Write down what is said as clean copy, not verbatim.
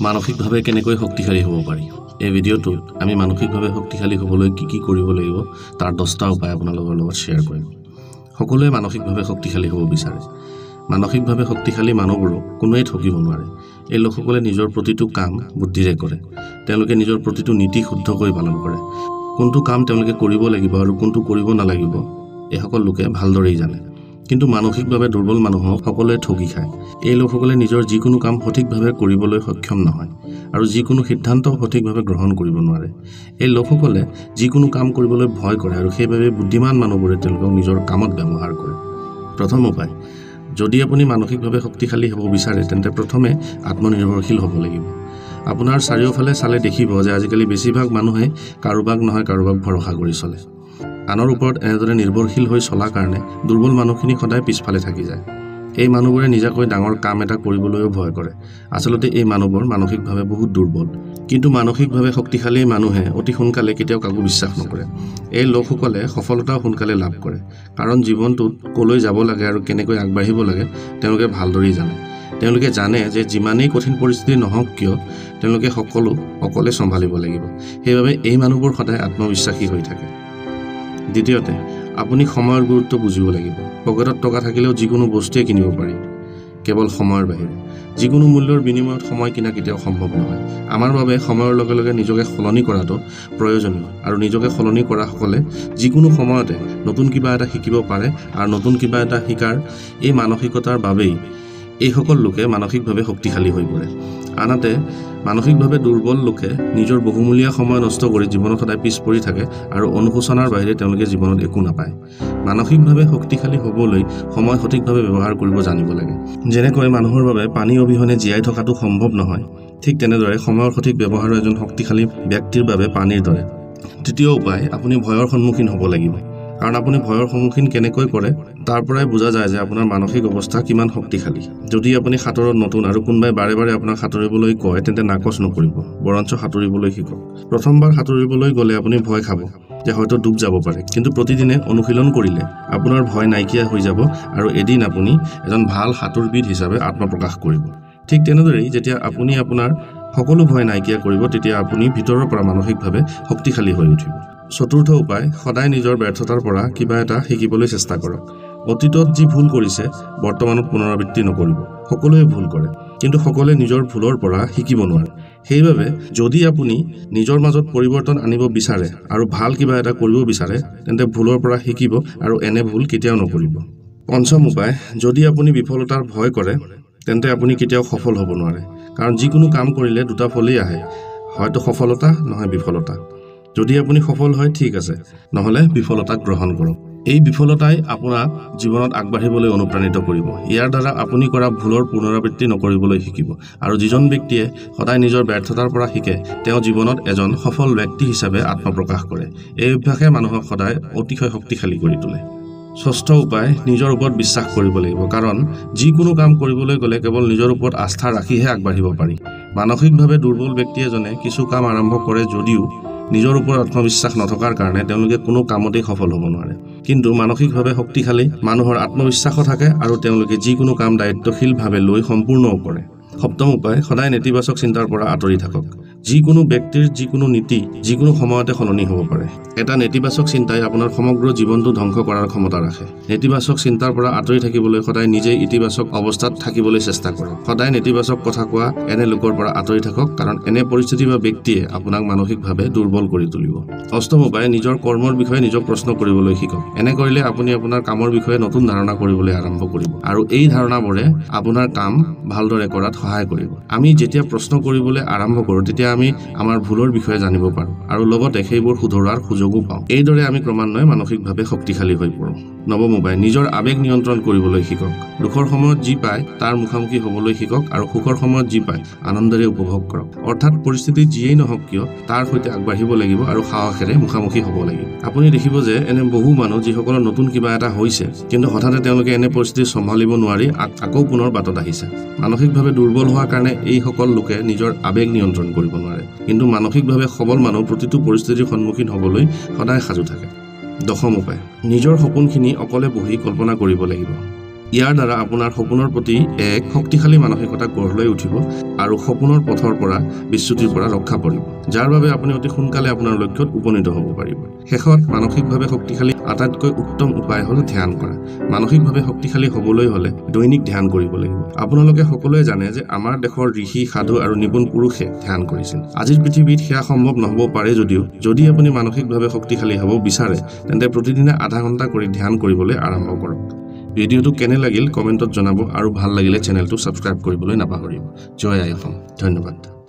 মানসিকভাৱে কেনেকৈ শক্তিশালী হ'ব পাৰি। এই ভিডিঅ'টোত আমি মানসিকভাৱে শক্তিশালী হ'বলৈ কি কি কৰিব লাগিব তাৰ 10টা উপায় আপোনালোকৰ লগত শ্বেয়াৰ কৰিম। সকলোৱে মানসিকভাৱে শক্তিশালী হ'ব বিচাৰে। মানসিকভাৱে শক্তিশালী মানুহবোৰক কোনোৱে ঠগিব নোৱাৰে। এই লোকসকলে নিজৰ প্ৰতিটো কাম বুদ্ধিৰে কৰে। তেওঁলোকে নিজৰ প্ৰতিটো নীতি শুদ্ধকৈ পালন কৰে। কোনটো কাম তেওঁলোকে কৰিব লাগিব আৰু কোনটো কৰিব নালাগিব এইসকল লোকে ভালদৰেই জানে। কিন্তু মানসিকভাৱে দুৰ্বল মানুহক সকলোৱে ঠগি খায়। এই লোকসকলে নিজৰ যিকোনো কাম সঠিকভাৱে কৰিবলৈ সক্ষম নহয় আৰু যিকোনো সিদ্ধান্ত সঠিকভাৱে গ্ৰহণ কৰিব নোৱাৰে। এই লোকসকলে যিকোনো কাম কৰিবলৈ ভয় কৰে আৰু সেইবাবে বুদ্ধিমান মানুহবোৰে তেওঁলোকক নিজৰ কামত ব্যৱহাৰ কৰে। প্ৰথম উপায়, যদি আপুনি মানসিকভাৱে শক্তিশালী হ'ব বিচাৰে তেন্তে প্ৰথমে আত্মনিৰ্ভৰশীল হ'ব লাগিব। আপোনাৰ চাৰিওফালে চালে দেখিব যে আজিকালি বেছিভাগ মানুহে কাৰোবাক নহয় কাৰোবাক ভৰসা কৰি চলে। আনৰ ওপৰত এনেদৰে নিৰ্ভৰশীল হৈ চলাৰ কাৰণে দুৰ্বল মানুহখিনি সদায় পিছফালে থাকি যায়। এই মানুহবোৰে নিজাকৈ ডাঙৰ কাম এটা কৰিবলৈও ভয় কৰে। আচলতে এই মানুহবোৰ মানসিকভাৱে বহুত দুৰ্বল। কিন্তু মানসিকভাৱে শক্তিশালী মানুহে অতি সোনকালে কেতিয়াও কাকো বিশ্বাস নকৰে। এই লোকসকলে সফলতাও সোনকালে লাভ কৰে, কাৰণ জীৱনটোত ক'লৈ যাব লাগে আৰু কেনেকৈ আগবাঢ়িব লাগে তেওঁলোকে ভালদৰেই জানে। তেওঁলোকে জানে যে যিমানেই কঠিন পৰিস্থিতি নহওক কিয় তেওঁলোকে সকলো অকলে চম্ভালিব লাগিব। সেইবাবে এই মানুহবোৰ সদায় আত্মবিশ্বাসী হৈ থাকে। দ্বিতীয়তে, আপুনি সময়ৰ গুৰুত্ব বুজিব লাগিব। পকেটত টকা থাকিলেও যিকোনো বস্তুৱে কিনিব পাৰি, কেৱল সময়ৰ বাহিৰে। যিকোনো মূল্যৰ বিনিময়ত সময় কিনা কেতিয়াও সম্ভৱ নহয়। আমাৰ বাবে সময়ৰ লগে লগে নিজকে সলনি কৰাটো প্ৰয়োজনীয় আৰু নিজকে সলনি কৰাসকলে যিকোনো সময়তে নতুন কিবা এটা শিকিব পাৰে আৰু নতুন কিবা এটা শিকাৰ এই মানসিকতাৰ বাবেই এইসকল লোকে মানসিকভাৱে শক্তিশালী হৈ পৰে। আনহাতে মানসিকভাৱে দুৰ্বল লোকে নিজৰ বহুমূলীয়া সময় নষ্ট কৰি জীৱনত সদায় পিছ পৰি থাকে আৰু অনুশোচনাৰ বাহিৰে তেওঁলোকে জীৱনত একো নাপায়। মানসিকভাৱে শক্তিশালী হ'বলৈ সময় সঠিকভাৱে ব্যৱহাৰ কৰিব জানিব লাগে। যেনেকৈ মানুহৰ বাবে পানী অবিহনে জীয়াই থকাটো সম্ভৱ নহয়, ঠিক তেনেদৰে সময়ৰ সঠিক ব্যৱহাৰো এজন শক্তিশালী ব্যক্তিৰ বাবে পানীৰ দৰে। তৃতীয় উপায়, আপুনি ভয়ৰ সন্মুখীন হ'ব লাগিব। কাৰণ আপুনি ভয়ৰ সন্মুখীন কেনেকৈ কৰে তাৰ পৰাই বুজা যায় যে আপোনাৰ মানসিক অৱস্থা কিমান শক্তিশালী। যদি আপুনি সাঁতোৰত নতুন আৰু কোনোবাই বাৰে বাৰে আপোনাক সাঁতুৰিবলৈ কয় তেন্তে নাকচ নকৰিব, বৰঞ্চ সাঁতুৰিবলৈ শিকক। প্ৰথমবাৰ সাঁতুৰিবলৈ গ'লে আপুনি ভয় খাব যে হয়তো ডুব যাব পাৰে, কিন্তু প্ৰতিদিনে অনুশীলন কৰিলে আপোনাৰ ভয় নাইকিয়া হৈ যাব আৰু এদিন আপুনি এজন ভাল সাঁতোৰবিদ হিচাপে আত্মপ্ৰকাশ কৰিব। ঠিক তেনেদৰেই যেতিয়া আপুনি আপোনাৰ সকলো ভয় নাইকিয়া কৰিব তেতিয়া আপুনি ভিতৰৰ পৰা মানসিকভাৱে শক্তিশালী হৈ উঠিব। চতুৰ্থ উপায়, সদায় নিজৰ ব্যৰ্থতাৰ পৰা কিবা এটা শিকিবলৈ চেষ্টা কৰক। অতীতত যি ভুল কৰিছে বৰ্তমানত পুনৰাবৃত্তি নকৰিব। সকলোৱে ভুল কৰে, কিন্তু সকলোৱে নিজৰ ভুলৰ পৰা শিকিব নোৱাৰে। সেইবাবে যদি আপুনি নিজৰ মাজত পৰিৱৰ্তন আনিব বিচাৰে আৰু ভাল কিবা এটা কৰিব বিচাৰে তেন্তে ভুলৰ পৰা শিকিব আৰু এনে ভুল কেতিয়াও নকৰিব। পঞ্চম উপায়, যদি আপুনি বিফলতাৰ ভয় কৰে তেন্তে আপুনি কেতিয়াও সফল হ'ব নোৱাৰে। কাৰণ যিকোনো কাম কৰিলে দুটা ফলেই আহে, হয়তো সফলতা নহয় বিফলতা। যদি আপুনি সফল হয় ঠিক আছে, নহ'লে বিফলতাক গ্ৰহণ কৰক। এই বিফলতাই আপোনাক জীৱনত আগবাঢ়িবলৈ অনুপ্ৰাণিত কৰিব। ইয়াৰ দ্বাৰা আপুনি কৰা ভুলৰ পুনৰাবৃত্তি নকৰিবলৈ শিকিব আৰু যিজন ব্যক্তিয়ে সদায় নিজৰ ব্যৰ্থতাৰ পৰা শিকে তেওঁ জীৱনত এজন সফল ব্যক্তি হিচাপে আত্মপ্ৰকাশ কৰে। এই অভ্যাসে মানুহক সদায় অতিশয় শক্তিশালী কৰি তোলে। ষষ্ঠ উপায়, নিজৰ ওপৰত বিশ্বাস কৰিব লাগিব। কাৰণ যিকোনো কাম কৰিবলৈ গ'লে কেৱল নিজৰ ওপৰত আস্থা ৰাখিহে আগবাঢ়িব পাৰি। মানসিকভাৱে দুৰ্বল ব্যক্তি এজনে কিছু কাম আৰম্ভ কৰে যদিও নিজৰ ওপৰত আত্মবিশ্বাস নথকাৰ কাৰণে তেওঁলোকে কোনো কামতেই সফল হ'ব নোৱাৰে। কিন্তু মানসিকভাৱে শক্তিশালী মানুহৰ আত্মবিশ্বাসো থাকে আৰু তেওঁলোকে যিকোনো কাম দায়িত্বশীলভাৱে লৈ সম্পূৰ্ণও কৰে। সপ্তম উপায়, সদায় নেতিবাচক চিন্তাৰ পৰা আঁতৰি থাকক। যিকোনো ব্যক্তিৰ যিকোনো নীতি যিকোনো সময়তে সলনি হ'ব পাৰে। এটা নেতিবাচক চিন্তাই আপোনাৰ সমগ্ৰ জীৱনটো ধ্বংস কৰাৰ ক্ষমতা ৰাখে। নেতিবাচক চিন্তাৰ পৰা আঁতৰি থাকিবলৈ সদায় নিজেই ইতিবাচক অৱস্থাত থাকিবলৈ চেষ্টা কৰক। সদায় নেতিবাচক কথা কোৱা এনে লোকৰ পৰা আঁতৰি থাকক, কাৰণ এনে পৰিস্থিতি বা ব্যক্তিয়ে আপোনাক মানসিকভাৱে দুৰ্বল কৰি তুলিব। অষ্টম উপায়, নিজৰ কৰ্মৰ বিষয়ে নিজক প্ৰশ্ন কৰিবলৈ শিকক। এনে কৰিলে আপুনি আপোনাৰ কামৰ বিষয়ে নতুন ধাৰণা কৰিবলৈ আৰম্ভ কৰিব আৰু এই ধাৰণাবোৰে আপোনাৰ কাম ভালদৰে কৰাত সহায় কৰিব। আমি যেতিয়া প্ৰশ্ন কৰিবলৈ আৰম্ভ কৰোঁ তেতিয়া আমি আমাৰ ভুলৰ বিষয়ে জানিব পাৰোঁ আৰু লগতে সেইবোৰ শুধৰোৱাৰ সুযোগো পাওঁ। এইদৰে আমি ক্ৰমান্বয়ে মানসিকভাৱে শক্তিশালী হৈ পৰোঁ। নৱম উপায়, নিজৰ আৱেগ নিয়ন্ত্ৰণ কৰিবলৈ শিকক। দুখৰ সময়ত যি পায় তাৰ মুখামুখি হ'বলৈ শিকক আৰু সুখৰ সময়ত যি পায় আনন্দেৰে উপভোগ কৰক। অৰ্থাৎ পৰিস্থিতি যিয়েই নহওক কিয় তাৰ সৈতে আগবাঢ়িব লাগিব আৰু সাহসেৰে মুখামুখি হ'ব লাগিব। আপুনি দেখিব যে এনে বহু মানুহ যিসকলৰ নতুন কিবা এটা হৈছে, কিন্তু হঠাতে তেওঁলোকে এনে পৰিস্থিতি চম্ভালিব নোৱাৰি আকৌ পুনৰ বাটত আহিছে। মানসিকভাৱে দুৰ্বল হোৱাৰ কাৰণে এইসকল লোকে নিজৰ আৱেগ নিয়ন্ত্ৰণ কৰিব নোৱাৰে। কিন্তু মানসিকভাৱে সবল মানুহ প্ৰতিটো পৰিস্থিতিৰ সন্মুখীন হ'বলৈ সদায় সাজু থাকে। দশম উপায়, নিজৰ সপোনখিনি অকলে বহি কল্পনা কৰিব লাগিব। ইয়াৰ দ্বাৰা আপোনাৰ সপোনৰ প্ৰতি এক শক্তিশালী মানসিকতা গঢ় লৈ উঠিব আৰু সপোনৰ পথৰ পৰা বিচ্যুতিৰ পৰা ৰক্ষা পৰিব, যাৰ বাবে আপুনি অতি সোনকালে আপোনাৰ লক্ষ্যত উপনীত হ'ব পাৰিব। শেষত, মানসিকভাৱে শক্তিশালী আটাইতকৈ উত্তম উপায় হ'ল ধ্যান কৰা। মানসিকভাৱে শক্তিশালী হ'বলৈ হ'লে দৈনিক ধ্যান কৰিব লাগিব। আপোনালোকে সকলোৱে জানে যে আমাৰ দেশৰ ঋষি, সাধু আৰু নিপুণ পুৰুষে ধ্যান কৰিছিল। আজিৰ পৃথিৱীত সেয়া সম্ভৱ নহ'ব পাৰে যদিও যদি আপুনি মানসিকভাৱে শক্তিশালী হ'ব বিচাৰে, তেন্তে প্ৰতিদিনে আধা ঘণ্টা কৰি ধ্যান কৰিবলৈ আৰম্ভ কৰক। ভিডিঅ'টো কেনে লাগিল কমেণ্টত জনাব আৰু ভাল লাগিলে চেনেলটো ছাবস্ক্ৰাইব কৰিবলৈ নাপাহৰিব। জয় আই অসম। ধন্যবাদ।